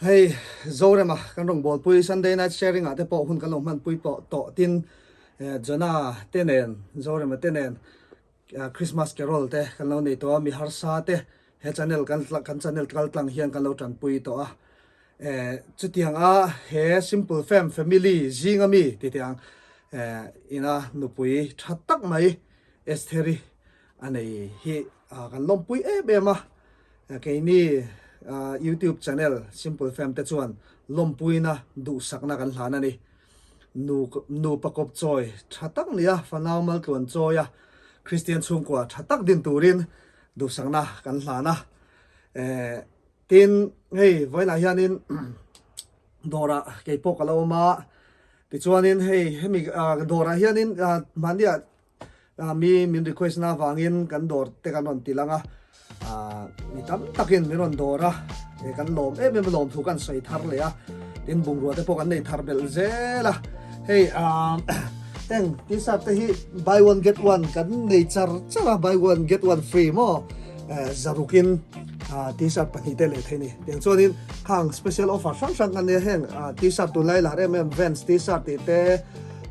Hei Zorema kan rawngbawlpui Sunday Night Sharing ah te pawh hun kan lo hmanpui pawh tawh tin Jonah te nen Zorema te nen Christmas Carol te kan lo nei tawh a, mi harsa te he channel kan kan channel kal tlang hian kan lo tanpui tawh a. Chutiang a he Simple Fam family zinga mi ti teh ang ina nupui tha tak mai Estheri a nei hi kan lawmpui em em a. Keini YouTube channel Simple Fam te chuan lawmpuina duhsakna kan hlan a ni. Nu nupa kawp chawi tha tak nia fanau maltluan chawi a Kristian chhungkua tha tak din turin duhsakna kan hlan a. Tin, hei vawiinah hianin dawrah kei pawh ka lo awm a, tichuanin hei hemi dawrah hianin mahniah mi min request na avangin kan dawr te kan rawn ti lang a, mi tam takin min rawn dawr a, kan lawm em em a lawm thu kan sawi thar leh a, tin bungrua te pawh kan nei thar belh zel a, hei heng t-shirt te hi buy one get one kan nei char char a, buy one get one free maw. Zarukin t-shirt pahnihte leh thei a ni. Tiang chuanin khang special offer hrang hrang kan nia heng t-shirt tunlai lar em em Vans t-shirt tih te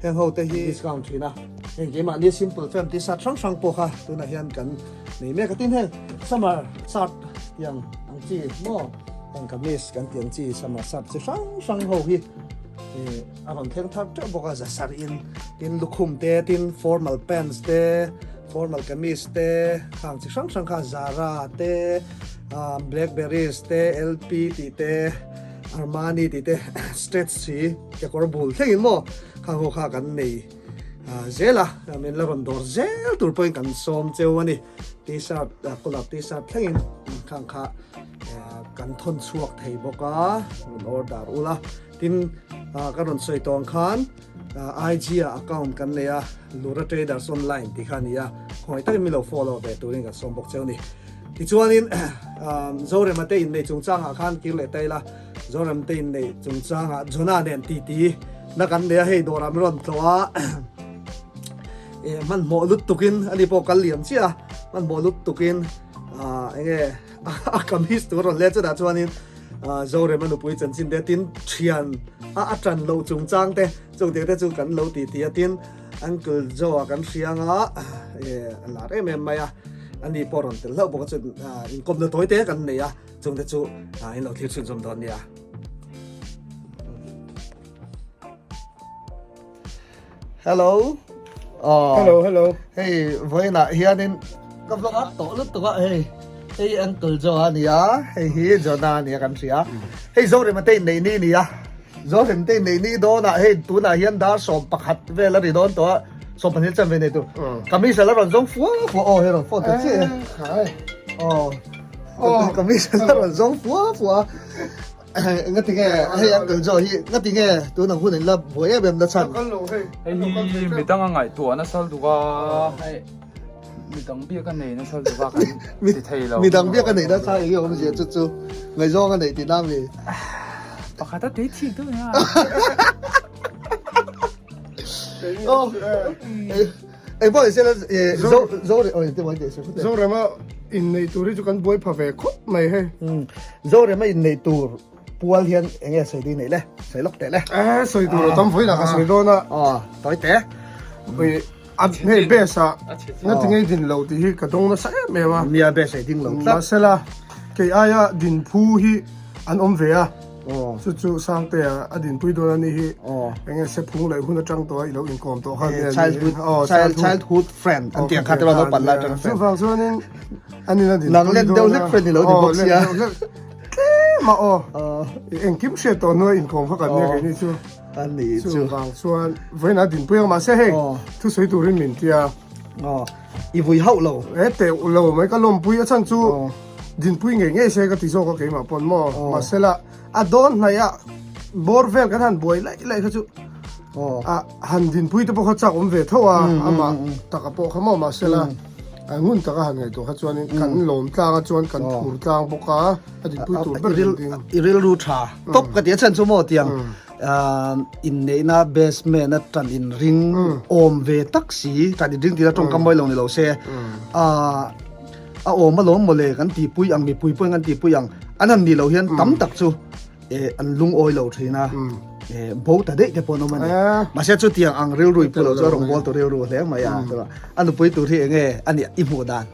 heng ho te hi discount thin a. Heng keimahni simple fam t-shirt hrang hrang pawh kha tunah hian kan nei mek a. Tin heng summer shirt tiang ang chi maw heng kamis kan tih ang chi summer shirt chi hrang hrang ho hi a rawn thleng thar teuh bawk a zasarhin tin lukhum te tin formal pants te Formal kamis te, khang chi hrang hrang kha Zara te, Blackberries te, LP tih te, Armani tih te, stretch si kekawr bul thlengin maw khang ho kha kan nei zel a, min la rawn dawr zel tur pawhin kan sawm cheu a ni. T-shirt, collar T-shirt thlengin khang kha kan thawn chhuak thei bawk a, rawn order ula. Tin, ka rawn sawi tawng khan IG ah account kan nei a, Lura Traders Online tih kha a ni a, khawngaih takin min lo follow ve turin kan sawm bawk cheu a ni. Tichuanin Zorema te inneih chungchangah khan kir leh ta ila, Zorem te inneih chungchangah Jonah nen titi na kan nei a, hei dawrah min rawn tlawh a, hmanhmawh lut tukin ani pawh kal liam chiah a, hmanhmawh lut tukin eng nge a kamis tur rawn let chutah chuanin Zorema nupui chanchin te tin thian a a tan loh chungchang te chungte te chu kan lo ti ti a tin Uncle Joe-a kan hriang a a lar em em mai a ani pawh rawn tel hlauh bawk a chu inkawmna tawi te kan nei a chungte chu in lo thlir chhunzawm dawn nia. Hello. Oh. Hello, hello. Hei, vawiinah hianin ka vlog a tawh lutuk a hei. Hei Uncle Joe a nia, hei hi Jonah a nia kan hria. Hei Zorema te inneih ni nia. Zorem te inneih ni dawnah hei tunah hian dar 11 vel a ri dawn tawh a. 12 chan ve nei tur. Kamis a la rawn zawng fua fua aw hei rawn phone ta chiah e. Oh. Oh, kamis a la rawn zawng fua fua. Ngati nge hei Uncle Joe hi ngati nge tun ang hun in la buai em em na chhan. Hei hi midang a ngaihtuah nasa lutuk a, hei midang biak a nei nasa lutuk a kan ti thei lo. Midang biak a nei nasa eng nge awmzia chu chu ngaihzawng a neih tihna ami? Pakhat a tui thik deuh nia. Oh, eng pawh nise la zo zo oi te mai teh se. Zorema inneih tur hi chu kan buai pha ve khawp mai hei. Zorema inneih tur pual hian eng nge sawi ding neih le? Sawi lawk teh le. Eh sawi tur a tam vawiin ah ka sawi dawn a. Aw tawi teh. Oi a hei best ah nga ti ngei din lo tih hi ka dawng nasa em em a. Nia best ei ding lo tlat. Mahsela kei aia din phu hi an awm ve a. Chu chu Sangtea a dinpui dawn a ni hi. Eng nge Sephung leh hun atang tawh a i lo inkawm tawh kha nia ni. Childhood childhood friend an tih ang kha te lo pan lai atang friend. Chuvang chuanin an in a dinpui dawn a. Nang len deuh hlek friend i lo ni bawk sia. Tlem a aw. Engkim hriat tawh hnuai inkawm kha kan nia kei ni chu. A ni chu. Chuvang chuan vawiin a dinpui ang mahse hei thusawi turin min tia. I vui hauh lo. E teuh lo mai ka lawmpui a chhan chu dinpui ngei ngei se ka ti zawk a keimah pawn maw mahsela a dawn hnaih a bawr vel kan han buai laih laih kha chu a han dinpui te pawh kha chak awm ve tho a amah taka pawh kha maw mahsela a ngun taka han ngaihtuah kha chuanin kan lawm tlang a chuan kan phur tlang bawk a a dinpui tur ber ding i rilru tha tawp ka ti a chhan chu maw tiang Inneihna basement a tan in ring awm ve tak si, tan in ring tih a tawngkam mawi lo ni lo se, a awm alawm mawle kan tihpui ang, mipui pawhin kan tihpui ang, an han nih loh hian tam tak chu. an lungawi lo thin a, bo ta daih te pawh an awm a ni. Mahse chutiang ang rilru i pu lo chu a rawngbawltu rilru hle mai a, a nupui tur hi enge a nih i hmuh dan?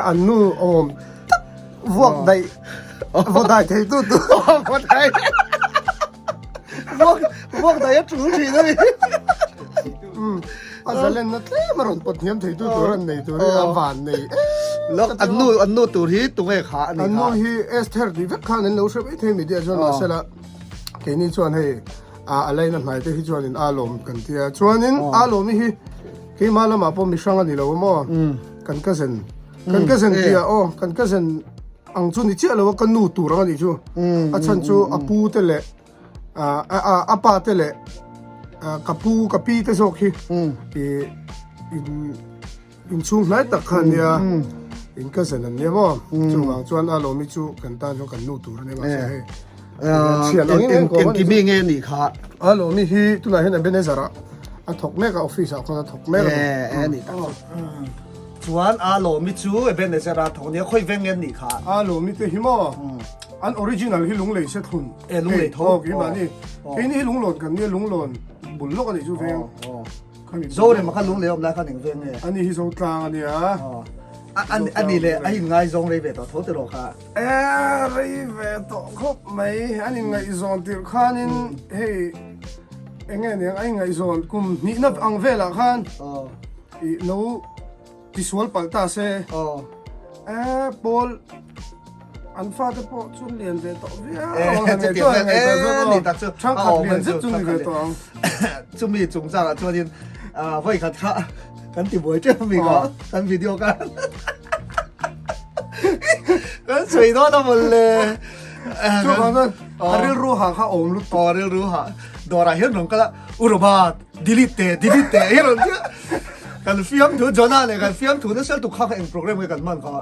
An nu awm tak vuak daih, vaw dai thei tu tu. Vaw dai, vuak vuak dai a tul thin a ni. A zalenna tlem a rawn pawt hniam thei tu tur an nei tur hi a van nei Lawk an nu an nu tur hi tunge kha a ni kha. An nu hi Esther tih vek khan an lo hre mai thei media chuan mahsela keini chuan hei a a laina hnai te hi chuanin a lawm kan tia chuanin a lawmi hi keimah lamah pawh mihrang a ni lo a maw kan cousin kan cousin tia aw kan cousin ang chu ni chiah lo a ka nu tur ang a nih chu a chhan chu a pu te leh a pa te leh ka pu ka pi te zawk hi in inchhung hnai tak kha ania in cousin an nia maw chuvang chuan a lawmi chu kan tan chuan kan nu tur a nia mahse hei thian angin engti mi nge nih kha a lawmi hi tunah hian Ebenezer ah a thawk mek a office ah khawn a thawk mek a ni tak chuan a lawmi chu Ebenezer ah thawk nia khawi veng nge nih kha a lawmi te hi maw An original hi lunglei se thlun. E lunglei tho. Aw keimahni. Keini hi lunglawn kan nia lunglawn bul lawk a nih chu veng. Zorema kha lunglei awm lai khan eng veng nge? Ani hi Zotlang a nia. A ni leh a inngaizawng rei ve tawh tho tiraw kha? E rei ve tawh khawp mai. An inngaihzawn tirh khanin hei eng nge niang a inngaihzawn kum hnihna ang velah khan ih lo Tisual palh ta se. Aw. Eh, Paul an fate pawh chu lian ve tawh viau. Eh, chutiang vel eh, ni tak chu. Thangkhat lian zet chu ni ve tawh ang. Chumi chungchangah chuanin vawi khat kha kan ti buai teuh mi kha kan video kha. Kan sawi dawn a mawle. Chuvang chuan a rilru ha kha awm lutuk. Aw, rilru ha. Dawrah hian rawn kal a, U Robert, delete teh, delete teh hi rawn ti a. Kan fiam thu Jonah leh kan fiam thu nasa lutuk kha kha eng program nge kan hman kha.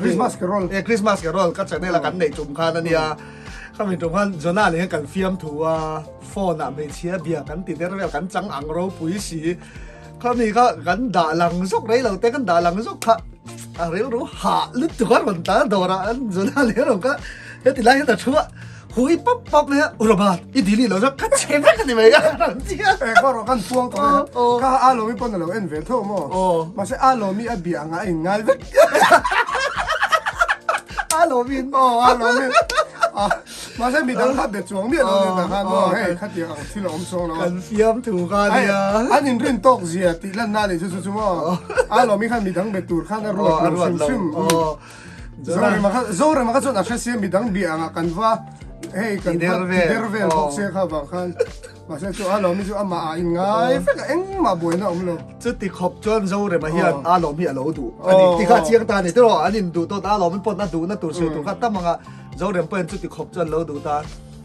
Christmas Carol. E Christmas Carol ka channel a kan neih tum khan ania. Khami tum khan Jonah leh hian kan fiam thu a phone ah hmeichhia bia kan ti der vel kan chang ang ropui si. Khami kha kan dah lang zawk rei lo te kan dah lang zawk kha a rilru hah lutuk a rawn tlan dawr ah Jonah leh rawn kal a heti lai hian a thu a. Hui pap pap mai a, U Robert, i dili lo chuan ka che vek a ni mai a, rawn ti a. Eh, ka rawh kan puang tawh mai a. Ka a lawmi pawn a lo en ve tho maw? Mahse a lawmi a bia anga a inngai vek. A lawmin. Aw, a lawmin. Mahse midang kha be chuang miah lo nia tah khan maw, hei khatiang ang thil a awm chuang lo a. Kan fiam thu kha nia. An inrin tawk zia tih lanna a nih chu chu chu maw. A lawmi khan midang be tur khan a ruat lo hrim hrim. Zorema kha Zorema kha chuan a hre sia midang bia anga kan va hei kan va der vel bawk sia kha vang khan mahse chu a lawm hi chu amah ah in ngai vek a engmah buaina a awm lo. Chuti khawp chuan Zorema hian a lawm hi a lo duh a ni ti kha chiang ta a ni tiraw an in duh tawt a lawm pawn a duhna tur sawi tur kha tam anga Zorem pawhin chuti khawp chuan lo duh ta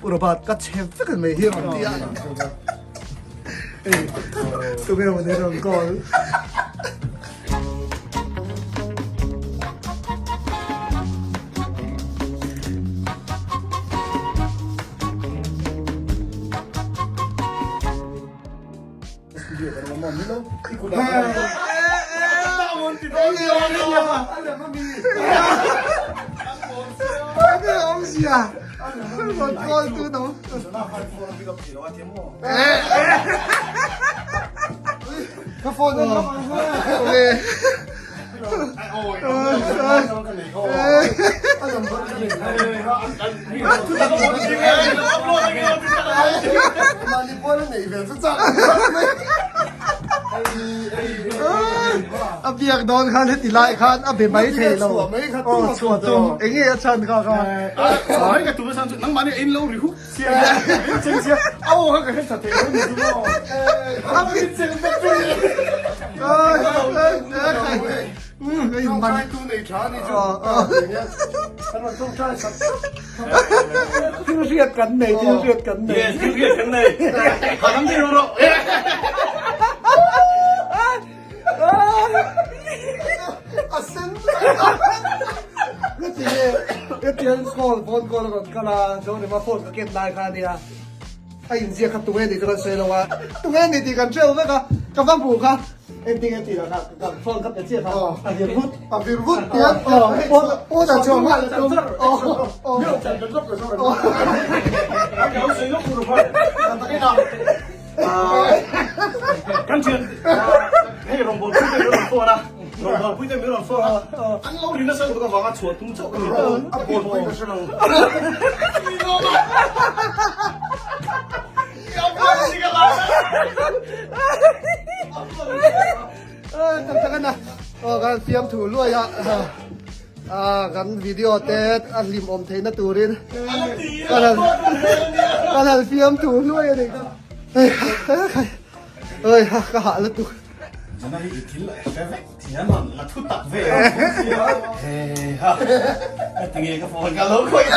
U Robert ka chhe vek mai hi rawn ti a tunge maw ni rawn call. Ka phone an lawk ang A biak dawn khan heti lai khan a be mai thei lo. Chhuah tum enge a chhan kha kha. Thil hriat kan nei, thil hriat kan nei. Thil hriat kan nei. A sen Ka ti nge, ka ti an call, phone call a rawn kal a, Zorema phone ka ken lai kha a nia, a inziak kha tunge ni chu kan sawi lo a, tunge ni tih kan hreu vek a, ka va hmuh kha, engtin nge tih lah kha, ka phone ka pe chiah kha, a vir vut, a vir vut tia, pawn pawn a chhuah nghal a tum, aw aw. Kan thian hei rawngbawlpui te min rawn phone a, rawngbawlpui te min rawn phone a, an lo ri nasa lutuk avanga chhuah tum chauh ka ni ta. A bawlpui ka hre lo. Tak tak ana aw kan fiamthu luai a kan video te a hlim awm theihna turin kan han kan han fiamthu luai a nih kha oi ha ka hah lutuk. Jana hi i thil a hre vek thiam ang la thu tak ve a he ha ka ti nge ka phone ka lo khawih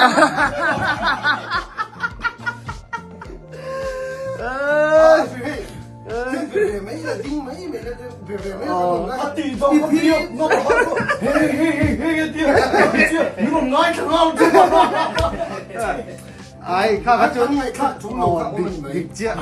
Ai kha kha chu dik chiah.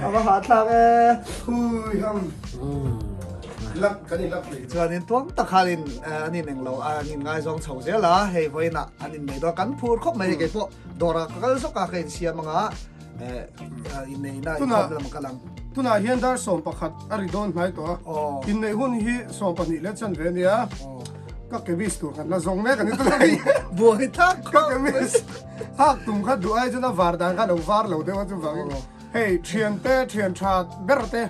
A va hahthlak e. Chuanin tuang tak khanin an in englo an in ngaizawng chho zel a, hei vawiinah an innei dawn kan phur khawp mai kei pawh dawrah ka kal zawk a ka insiam anga inneihna inkhawm lam a kal ang. Tunah hian dar 11 a ri dawn hnai tawh a, inneih hun hi 12 leh chanve a nia, ka kemis tur kan la zawng mek a ni tunah hian. Buai tak khawp. Ka kemis hak tum kha duh ai chuan a var dan kha a lo var lo deuh a chuvangin. Hei thiante thian tha ber te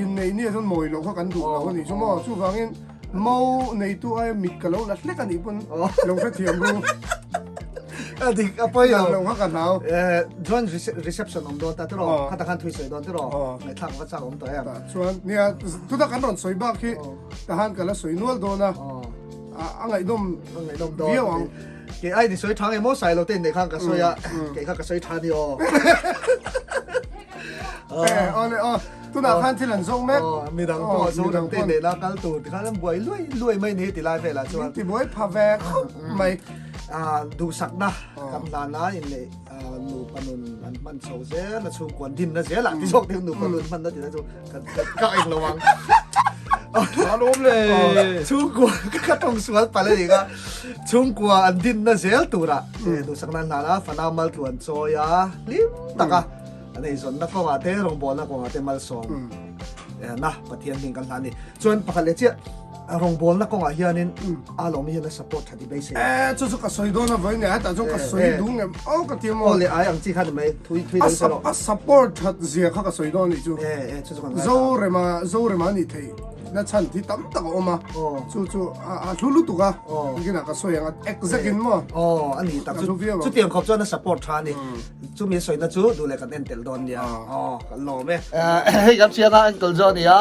inneih nia chuan mawi loh kha kan duh lo a nih chu maw chuvangin mo neitu aia mit ka lo la hlek a nih pawn lo hrethiam ru a dik a pawi lo kha ka hlau chuan reception awm dawn ta tiraw khata khan thui sawi dawn tiraw ngaihthlak va chak awm tawh em chuan nia tuna kan rawn sawi bak hi tahan ka la sawi nual dawn a a ngaihnawm ngaihnawm dawn viau ang Kei ai ni sawi tha nge maw Sailo te inneih khan ka sawi a, kei kha ka sawi tha ni aw. Eh, aw le aw, tunah khan thil an zawng mek. Aw, midang pawh Zoram te inneih la kal tur tikhan an buai luai luai mai ni ti lai velah chuan. Min ti buai pha ve khawp mai. Duhsakna kan hlan a inneih nupa nun an hman chho zel a chhungkuan dinna zel ah ti zawk deuh nupa nun hmanna tih na chu Ka eng lo ang. Alawm le. Chhungkua ka tawng sual palh a ni ka. Chhungkua an dinna zel tura duhsak nan hlan a fanau mal tluan chawi a hlim tak a an eizawnna kawngah te rawngbawlna kawngah te malsawm na Pathian hming kan hlan a ni. Chuan pakhat leh chiah rawngbawlna kawngah hianin a lawm hian a support tha ti beisei a. E chu chu ka sawi dawn a vawi nia hetah chuan ka sawi duh ngem aw ka ti maw. Aw leh ai ang chi kha ni mai thui thui deuh se rawh. A support that zia kha ka sawi dawn a nih chu. E e chu chu kan ngaithla. Zorema Zorema a nih theih na chhan thi tam tak a awm a chu chu a hlu lutuk a nikinah ka sawi ang a exact in maw. Aw a ni tak chu chutiang khawp chuan a support tha a ni chumi a sawina chu duh leh kan en tel dawn nia aw kan lawm e. Hei kan hriat a enkawl zawh a ni a.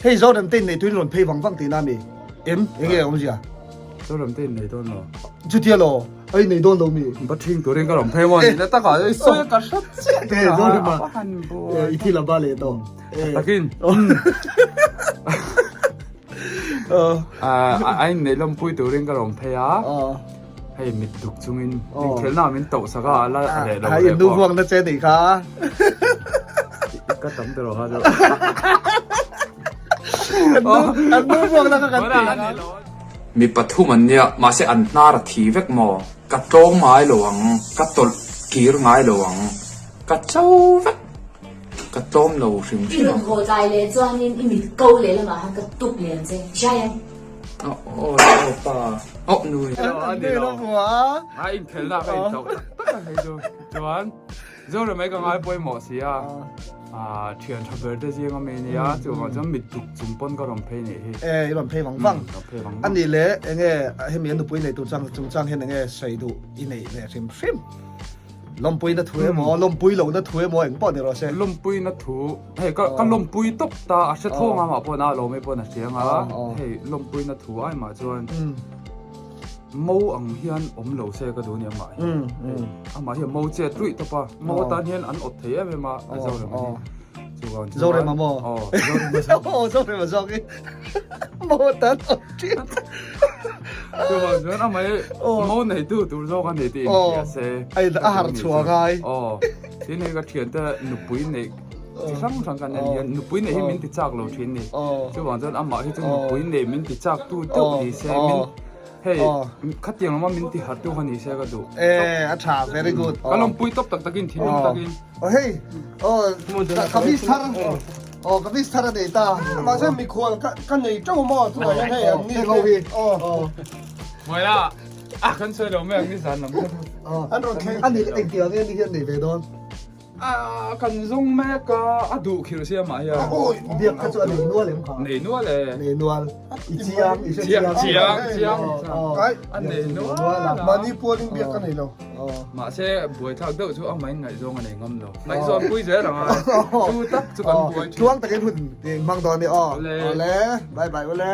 Hei Zoram te innei tuin rawn phei vang vang tihna ami? Em? Enge a awmzia? Zoram te innei dawn lo. Chutia law? A innei dawn lo mi? Ba ṭhing turin ka rawn phei maw nihna takah i sawi a ka hrat chiah tih a Zorema i thil a ba leh tawh. Takin. A innei lawmpui turin ka rawn phei a. Hei mit duk chungin inkhelhna min tauh sak a, a la reh lo reh pawh. Vuak na che nih kha. Ka tam tawh kha chu. An nu vuak na kha kan ti. Mi pathum an nia, mahse an hnar a thi vek maw? Ka tlawng ngai lo ang, ka tawlh kir ngai lo ang, ka cho vek, ka tlawm lo hrim hrim ang. I rawn haw tlai leh chuanin i mit ko leh lamah khan ka tuk leh ang che, Giant. Aw aw pa aw nui a inkhelhna ka intauh tak tak a hei chu chuan Zoramei ka ngai pawimawh si a thian tha ber te zing ami ania chuvang chuan mit duk chung pawn ka rawn phei nih hi e i rawn phei vang vang ani le enge hemi an nupui nei tur chang chungchang hian enge sawi duh i neih ve hrim hrim Lawmpuina thu emaw, lawmpui lohna thu emaw eng pawh ni rawh se. Lawmpuina thu, hei ka ka lawmpui tawp ta, a hre thawng a mah pawh a lawm ei pawh a hria ang a, hei lawmpuina thu ai mah chuan mo ang hian awm lo se ka duh a ni amah hi, amah hi a mo chet ruih tawp a, mo atan hian an awt thei em em a, a zo reng a ni. Chuvang chuan Zorema maw? Aw, Zorema zawk. Aw, Zorema zawk hi mo tan awm thin. Chuvang chuan amah hi mo neitu tur zawk a ni tih inhria se. Aw, a harh chhuah ngai. Aw, tin hei ka thiante nupui neih chi hrang hrang kan en hian nupui neih hi min ti chak lo thin ni. Chuvang chuan amah hi chu nupui neih min ti chak tu deuh ni se min Hei, khatiang lama min ti harh tu kha ni se ka duh. Eh, a tha, very good. Ka lawmpui tawp tak takin, thinlung takin. Oh, hei, oh, kamis thar, oh, kamis thar a nei ta. Mahse mikhual ka nei teuh maw tunah hian hei an ni ho hi. Oh. Mawila, a kan sawi lo mai ang ni zan lam kha. An rawn thleng. A ni engtiang nge ni hian nei ve dawn? A kan zawng mek a, a duh khirh sia mah hian. Biak kha chu a nei nual em kha? Nei nual e. Nei nual. I chiang, i hre chiang. Chiang, chiang, chiang. A nei nual a. Mahni pualin biak ka nei lo. Mahse buaithlak deuh chu amah in ngaihzawng a nei ngam lo. Ngaihzawn pui zel ang a. Chu tak chu kan buai thin. Tluang takin hun hmang dawn ni aw. Awle. Bye bye ule.